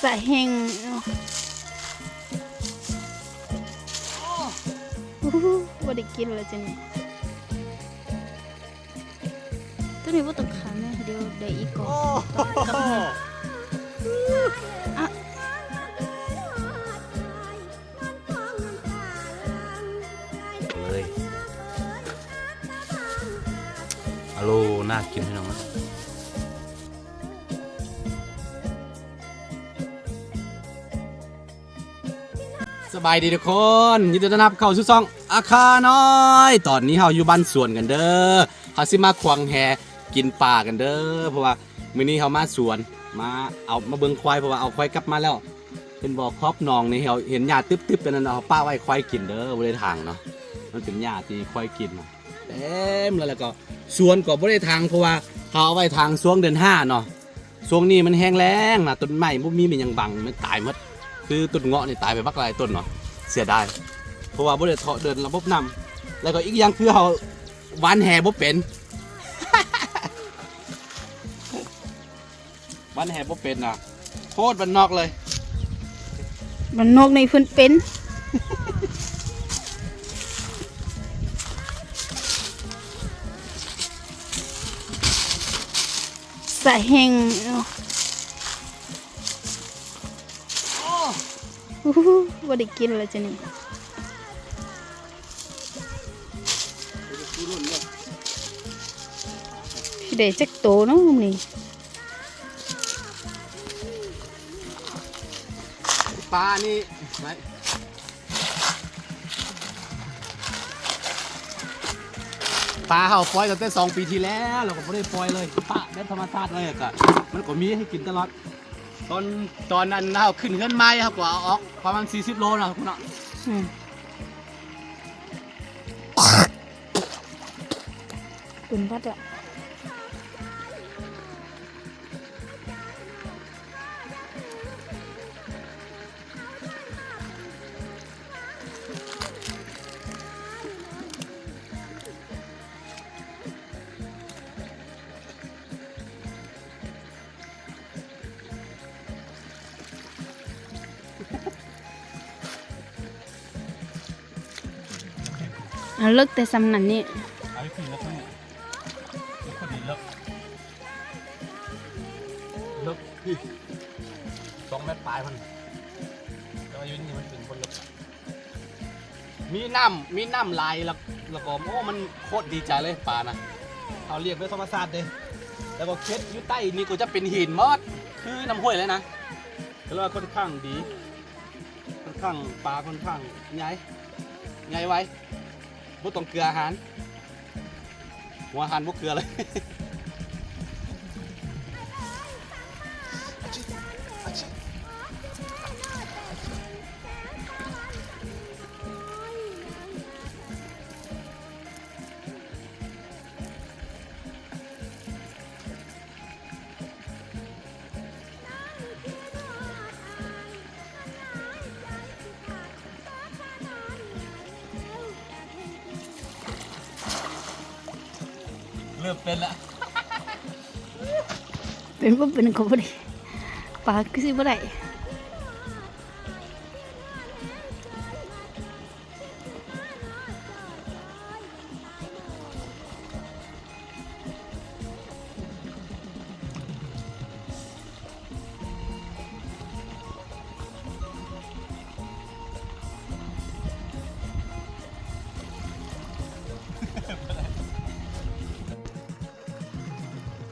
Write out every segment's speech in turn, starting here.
ສະແຫ້ງ. ໂອ້ໂຫ ບໍ່ໄດ້ກິນແລ້ວຈັ່ງນີ້. ຕົວນີ້ບໍ່ຕ້ອງຂັນນະ ດຽວໄດ້ອີກກ່ອນ. ໂອ້ໂຫ ກັບ ອະ ເລີຍ ອາໂລ ໜ້າກິນພີ່ນ້ອງ. ສະບາຍດີທຸກຄົນ ຍິນດີຕ້ອນຮັບເຂົ້າສູ່ຊ່ອງອາຄານ້ອຍ. ຕອນນີ້ເຮົາຢູ່ບ້ານສວນກັນເດີ ເຮົາຊິມາຂວາງແຫກິນປາກັນເດີ ເພາະວ່າມື້ນີ້ເຮົາມາສວນ ມາເອົາ ມາເບິ່ງຄວາຍ ເພາະວ່າເອົາຄວາຍກັບມາແລ້ວ. ເຫັນບໍ່ ຂອບໜອງນີ້ ເຮົາເຫັນຫຍ້າຕຶບໆ ອັນນັ້ນ ເຮົາປະໄວ້ຄວາຍກິນເດີ ບໍ່ໄດ້ຖາງເນາະ ມັນເປັນຫຍ້າທີ່ຄວາຍກິນນະ ເຕັມເລີຍ. ແລ້ວກໍສວນກໍບໍ່ໄດ້ຖາງ ເພາະວ່າເຮົາເອົາໄວ້ຖາງຊ່ວງເດືອນຫ້າເນາະ. ຊ່ວງນີ້ມັນແຮງແລ້ງນະ ຕົ້ນໄມ້ບໍ່ມີແມ່ນຫຍັງບັງ ມັນຕາຍໝົດ. ຄືຕົ້ນເງາະນີ້ຕາຍໄປບັກຫຼາຍຕົ້ນເນາະ ເສຍດາຍ ເພາະວ່າບໍ່ໄດ້ເທາະເດີ່ນລະບົບນ້ຳ. ແລ້ວກໍອີກຢ່າງຄືເຮົາຫວ່ານແຫບໍ່ເປັນ ຫວ່ານແຫບໍ່ເປັນນະ ໂຄດບ້ານນອກເລີຍ. ບ້ານນອກນີ້ເພິ່ນເປັນ ສະແຫ້ງ. ໂອ້ໂຫ ບໍ່ໄດ້ກິນແລ້ວຈັ່ງນີ້. ຊິໄດ້ຈັກໂຕເນາະນີ້ ປານີ້. ປາເຮົາປ່ອຍຕັ້ງແຕ່ສອງປີທີ່ແລ້ວ ແລ້ວກໍບໍ່ໄດ້ປ່ອຍເລີຍ ປະແບບທຳມະຊາດເລີຍ ກໍມັນກໍມີໃຫ້ກິນຕະຫຼອດ. ຕອນ ຕອນນັ້ນເຮົາຂຶ້ນເຮືອນໃໝ່ ເຮົາກໍເອົາອອກປະມານສີ່ສິບໂລເນາະ ເນາະ. ອືມ ເປັນຫວັດອະ. ເລິກແຕ່ສ່ຳນັ້ນນີ້ ເລິກພໍດີເລິກ ເລິກ ສອງແມັດປາຍມັນ ແຕ່ວ່າຢູ່ນີ້ມັນເປັນຄົນເລິກ. ມີນ້ຳ ມີນ້ຳຫຼາຍ ແລ້ວ ແລ້ວກໍ ໂອ້ ມັນໂຄດດີໃຈເລີຍ ປານະ ເຮົາລ້ຽງໂດຍທຳມະຊາດເດ້. ແລ້ວກໍເຂດຢູ່ໃຕ້ນີ້ກໍຈະເປັນຫີນໝົດ ຄືນ້ຳຫ້ວຍເລີຍນະ ກໍເລີຍວ່າຄ່ອນຂ້າງດີ ຄ່ອນຂ້າງ ປາຄ່ອນຂ້າງໃຫຍ່ ໃຫຍ່ໄວ ບໍ່ຕ້ອງເກືອອາຫານ. ຫົວຫັນບໍ່ເກືອເລີຍ. ເລີ່ມເປັນລະ ເປັນບໍ່ເປັນກໍບໍ່ໄດ້ ປາຄືຊິບໍ່ໄດ້.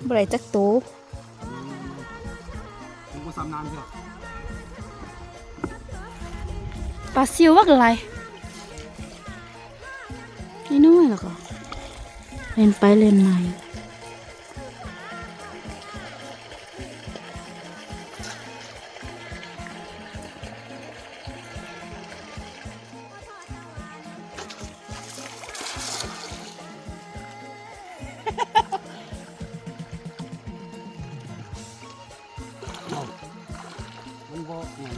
ບໍ່ໄດ້ຈັກໂຕ. ມັນບໍ່ຊຳນານເທື່ອ. ປາຊິວບັກຫຼາຍ ນ້ອຍໆ ແລ້ວກໍເລ່ນໄປເລ່ນມາຢູ່. ມັນບໍ່ຫຍັງ.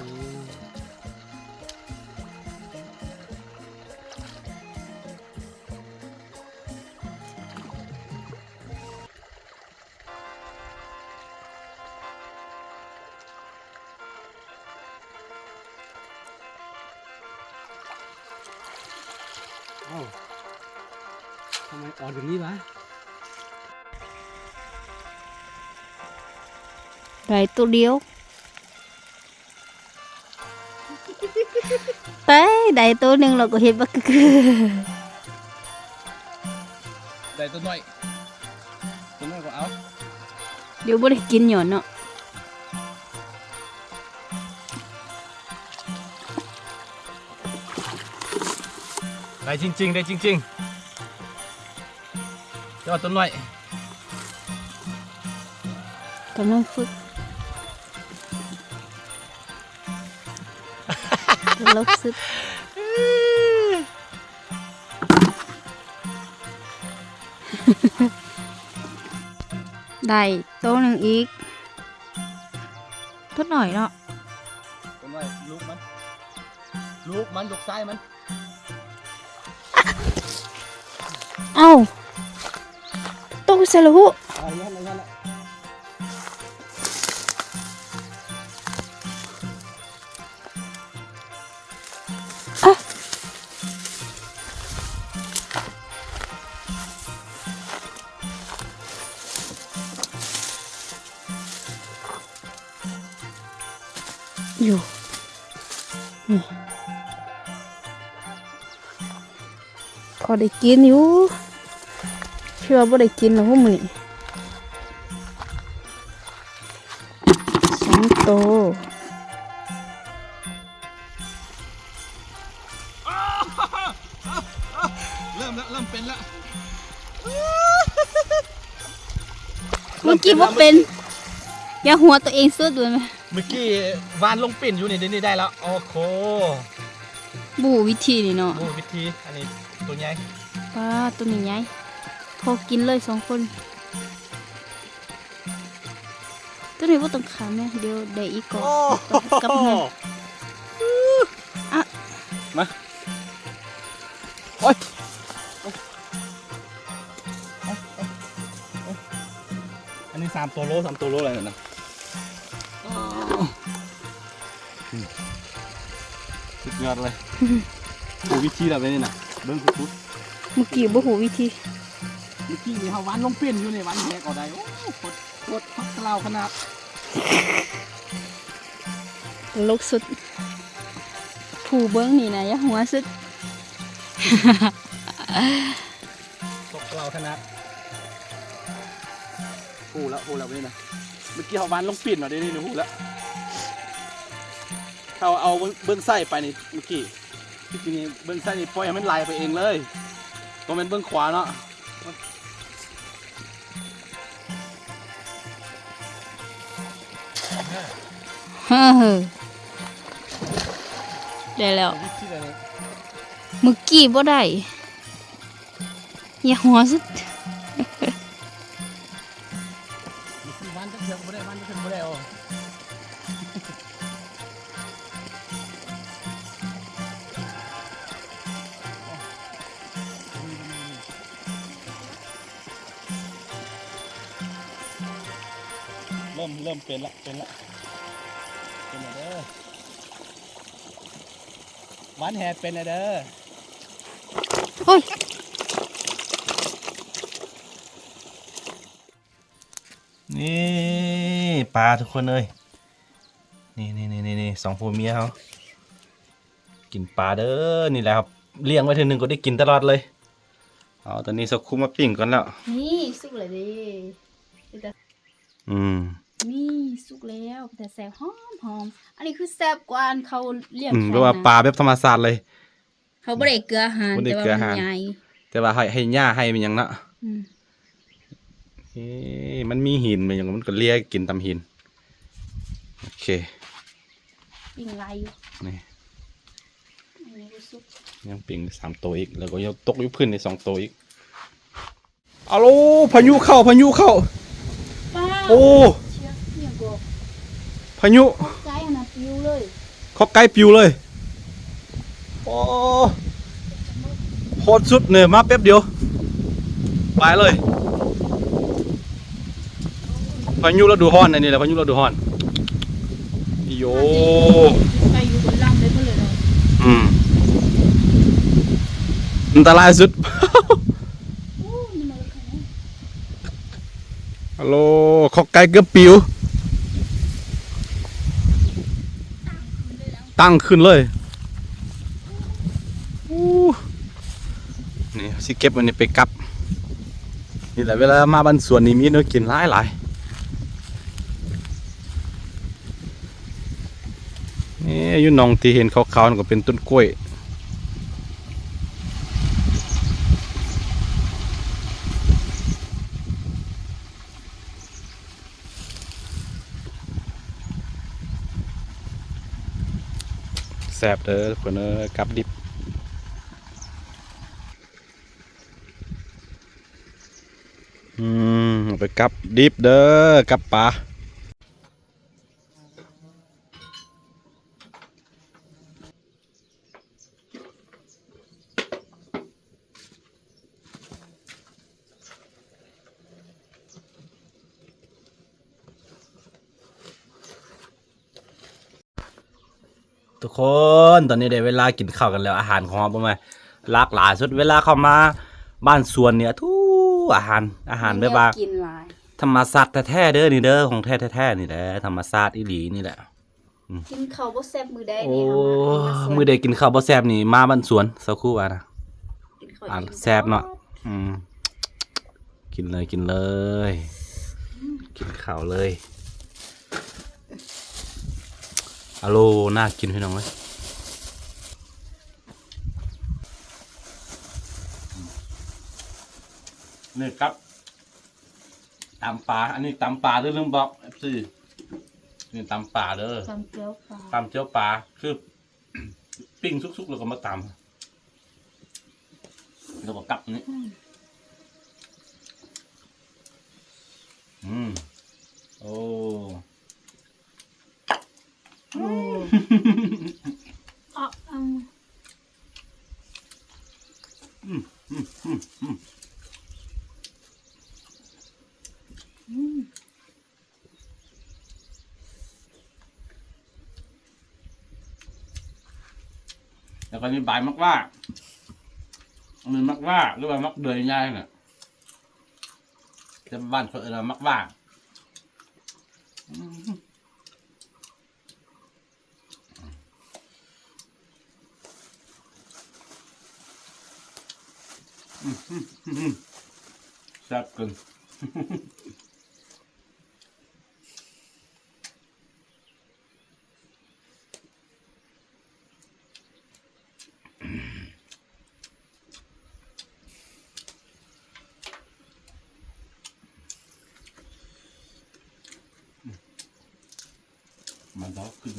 ເ ອ້າວ ທຳໄມອ່ອນກວ່ານີ້ວະ? ໄດ້ໂຕດຽວ. ໄປ ໄດ້ໂຕໜຶ່ງ ລາວກໍເຮັດບັກກຶກ ໄດ້ໂຕນ້ອຍ ໂຕນ້ອຍກໍເອົາ ດຽວບໍ່ໄດ້ກິນຍ້ອນເນາະ. ໄດ້ຈິງໆ ໄດ້ຈິງໆ ແຕ່ວ່າໂຕນ້ອຍ ກຳລັງຝຶກ ຕະຫຼົກສຸດ ໄດ້ໂຕໜຶ່ງອີກ ໂຕນ້ອຍເນາະ ໂຕນ້ອຍ ລູກມັນ ລູກມັນ ລູກຊາຍມັນ. ເອົ້າ ຕົກໃສ່ລະຫຸ ອ່າ ຢູ່ ນີ້ ພໍໄດ້ກິນຢູ່ ເຊື່ອບໍ່ໄດ້ກິນແລ້ວມື້ນີ້ ສອງໂຕ. ເລີ່ມລະ ເລີ່ມເປັນລະ ເມື່ອກີ້ບໍ່ເປັນ ຢ່າຫົວຕົວເອງສຸດເລີຍ ເມື່ອກີ້ຫວ່ານລົງປິ່ນຢູ່ນີ້ ດຽວນີ້ໄດ້ລະ ໂອ້ໂຫ ບໍ່ຮູ້ວິທີນີ້ເນາະ ບໍ່ຮູ້ວິທີ ອັນນີ້ໂຕໃຫຍ່ ປາ ໂຕນີ້ໃຫຍ່ ພໍກິນເລີຍສອງຄົນ. ຕົວນີ້ບໍ່ຕ້ອງຂ້າມນະ ດຽວໄດ້ອີກກໍ ໂອ້ ຕ້ອງກັບເຮືອນ ອະ ມາ ໂອ້ຍ ອັນນີ້ສາມໂຕໂລ ສາມໂຕໂລແລ້ວນະ ສຸດຍອດເລີຍ ຮູ້ວິທີແລ້ວເດນີ້ນະ ເບິ່ງທຸກໆ ເມື່ອກີ້ບໍ່ຮູ້ວິທີ ເມື່ອກີ້ນີ້ເຮົາຫວ່ານລົງປິ່ນຢູ່ນີ້ ຫວ່ານແຫກໍໄດ້ ໂອ້ ໂຄດ ໂຄດຄັກກະລາວຂະໜາດ ຕະຫຼົກສຸດ ຜູ້ເບິ່ງນີ້ນະ ຢ່າຫົວສຸດ ຕົກລາວຂະໜາດ ຮູ້ແລ້ວ ຮູ້ແລ້ວນີ້ນະ ເມື່ອກີ້ເຮົາຫວ່ານລົງປິ່ນເນາະ ດຽວນີ້ຮູ້ແລ້ວ ເຮົາເອົາເບິ່ງ ເບິ່ງໄສ້ໄປນີ້ ເມື່ອກີ້ ທີ່ຈິງນີ້ເບິ່ງໄສ້ນີ້ ປ່ອຍໃຫ້ມັນໄຫຼໄປເອງເລີຍ ບໍ່ແມ່ນເບິ່ງຂວາເນາະ. ເຮີ ໄດ້ແລ້ວ ເມື່ອກີ້ບໍ່ໄດ້ ຢ່າຫົວສຸດ ວານຈັກເທື່ອກໍບໍ່ໄດ້ ວານຈັກເທື່ອກໍບໍ່ໄດ້ ໂອ້ ເລີ່ມ ເລີ່ມເປັນລະ ເປັນລະ ເປັນລະເດີ ຫວ່ານແຫເປັນລະເດີ ໂອ້ຍ ນີ້ປາທຸກຄົນເອີຍ ນີ້ໆໆໆ ສອງຜົວເມຍເຮົາ ກິນປາເດີ ນີ້ແຫຼະຄັບ ລ້ຽງໄວ້ເທື່ອໜຶ່ງກໍໄດ້ກິນຕະຫຼອດເລີຍ. ເອົາ ຕອນນີ້ເຮົາຄຸມມາປີ້ງກ່ອນແລ້ວ ນີ້ສຸກແລ້ວເດ້ ອືມ ນີ້ສຸກແລ້ວ ເປັນຕາແຊບ ຫອມໆ ອັນນີ້ຄືແຊບກວ່າອັນເຂົາລ້ຽງ ອືມ ແບບວ່າປາແບບທຳມະຊາດເລີຍ ເຂົາບໍ່ໄດ້ເກືອຫານ ບໍ່ໄດ້ເກືອຫານ ແຕ່ວ່າມັນໃຫຍ່ ແຕ່ວ່າໃຫ້ ໃຫ້ຫຍ້າໃຫ້ມັນຫຍັງເນາະ ອືມ ເອີ ມັນມີຫີນ ມັນຫຍັງ ມັນກໍເລຍກິນຕາມຫີນ ໂອເຄ ປີ້ງຫຼາຍຢູ່ ນີ້ ອັນນີ້ບໍ່ສຸກ ຍັງປີ້ງໄດ້ສາມໂຕອີກ ແລ້ວກໍຍັງຕົກຢູ່ພື້ນໄດ້ສອງໂຕອີກ. ອາໂລ ພາຍຸເຂົ້າ ພາຍຸເຂົ້າ ປ້າ ໂອ້ ເຊຍ ອີຫຍັງກໍ ພາຍຸ ຂອບໃຈຫັ້ນນະປິວເລີຍ ຂອບໃຈປິວເລີຍ ໂອ້ ໂຄດສຸດເລີຍ ມາແປັບດຽວ ໄປເລີຍ ພາຍຸລະດູຮ້ອນ ອັນນີ້ແຫຼະ ພາຍຸລະດູຮ້ອນ. ໂຢ ໄປຢູ່ບົນຫຼັງໄດ້ເບິດເລີຍເນາະ ອືມ ນ ອັນຕະລາຍສຸດ. ໂອ້ ນີ້ມັນເລິກຂະໜາດ ອາໂລ ຂອກໄກ່ເກືອບປິວ ຕັ້ງຂຶ້ນເລີຍ. ໂອ້ ນີ້ຊິເກັບອັນນີ້ໄປກັບ. ນີ້ແຫຼະ ເວລາມາບ້ານສວນນີ້ມີແນວກິນຫຼາຍໆ. ນີ້ຢູ່ໜອງທີ່ເຫັນຂາວໆນັ້ນກໍເປັນຕົ້ນກ້ວຍ. ແຊບເດີທຸກຄົນເອີຍ ກັບດິບ. ອືມ ເອົາໄປກັບດິບເດີ ກັບປາ. ທຸກຄົນ ຕອນນີ້ໄດ້ເວລາກິນເຂົ້າກັນແລ້ວ. ອາຫານຂອງເຮົາບໍ່ແມ່ນຫຼາກຫຼາຍສຸດ ເວລາເຂົ້າມາບ້ານສວນນີ້ ອາ ທູ ອາຫານ ອາຫານແບບວ່າ ມີແນວກິນຫຼາຍ ທຳມະຊາດແທ້ໆເດີ ນີ້ເດີ ຂອງແທ້ແທ້ໆນີ້ແຫຼະ ທຳມະຊາດອີ່ຫຼີນີ້ແຫຼະ. ອືມ ກິນເຂົ້າບໍ່ແຊບມື້ໃດນີ້ ໂອ້ ເຮົາມາກິນມາແຊບ ມື້ໃດກິນເຂົ້າບໍ່ແຊບນີ້ ມາບ້ານສວນ ຊາວຄູວ່ານະ ກິນເຂົ້າ ອ່າ ກິນ ແຊບເນາະ. ອືມ ກິນເລີຍ ກິນເລີຍ ອືມ ກິນເຂົ້າເລີຍ. ອາໂລ ໜ້າກິນພີ່ນ້ອງເອີຍ. ນີ້ກັບ ຕຳປາ ອັນນີ້ຕຳປາເດີ ລືມບອກ ເອັຟຊີ ນີ້ຕຳປາເດີ ຕຳແຈ່ວປາ ຕຳແຈ່ວປາ ຄືປີ້ງສຸກໆ ແລ້ວກໍມາຕຳ ແລ້ວກໍກັບນີ້ ອືມ ອືມ ໂອ້ ໂອ້ ອືມ ອືມ ອືມ ອືມ ອືມ ແລ້ວກໍນີ້ໃບໝາກຫວ້າ ອັນນີ້ໝາກຫວ້າ ຫຼືວ່າໝາກເດືອຍໃຫຍ່ນະ ແຕ່ບ້ານຂ້ອຍເອີ້ນວ່າໝາກຫວ້າ ອືມ. ອືມ ແຊບເກີນ. ມາດອກຂຶ້ນ.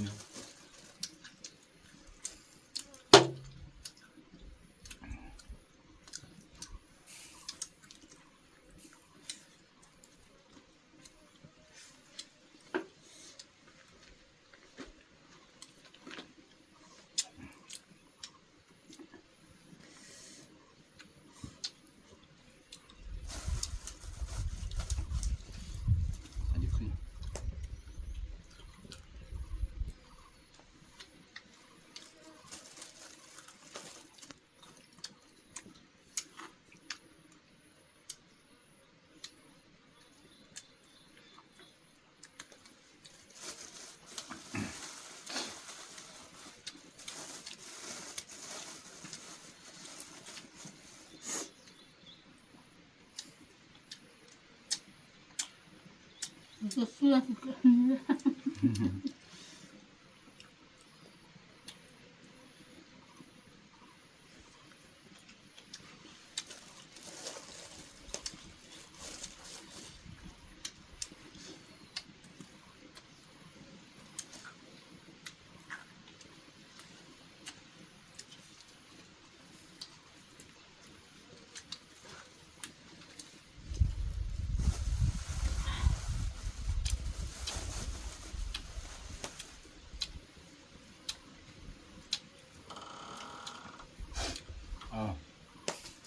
ອ້າວ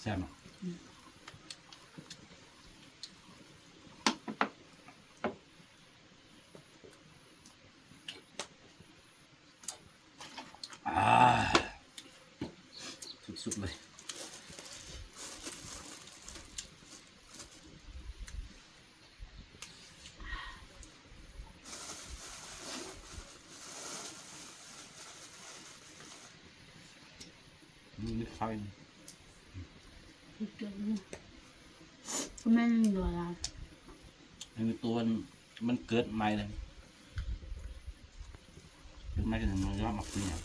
ແຊບເນາະ. ອືມ ອ່າ ສຸດໆເລີຍ. ມີໄຂ່ ຄືແມ່ນຢູ່ລາວ ອັນນີ້ຕົວມັນ ມັນເກີດໃໝ່ເລີຍ ເກີດໃໝ່ກໍຍັງບໍ່ຍອມມາກິນຫຍັງ.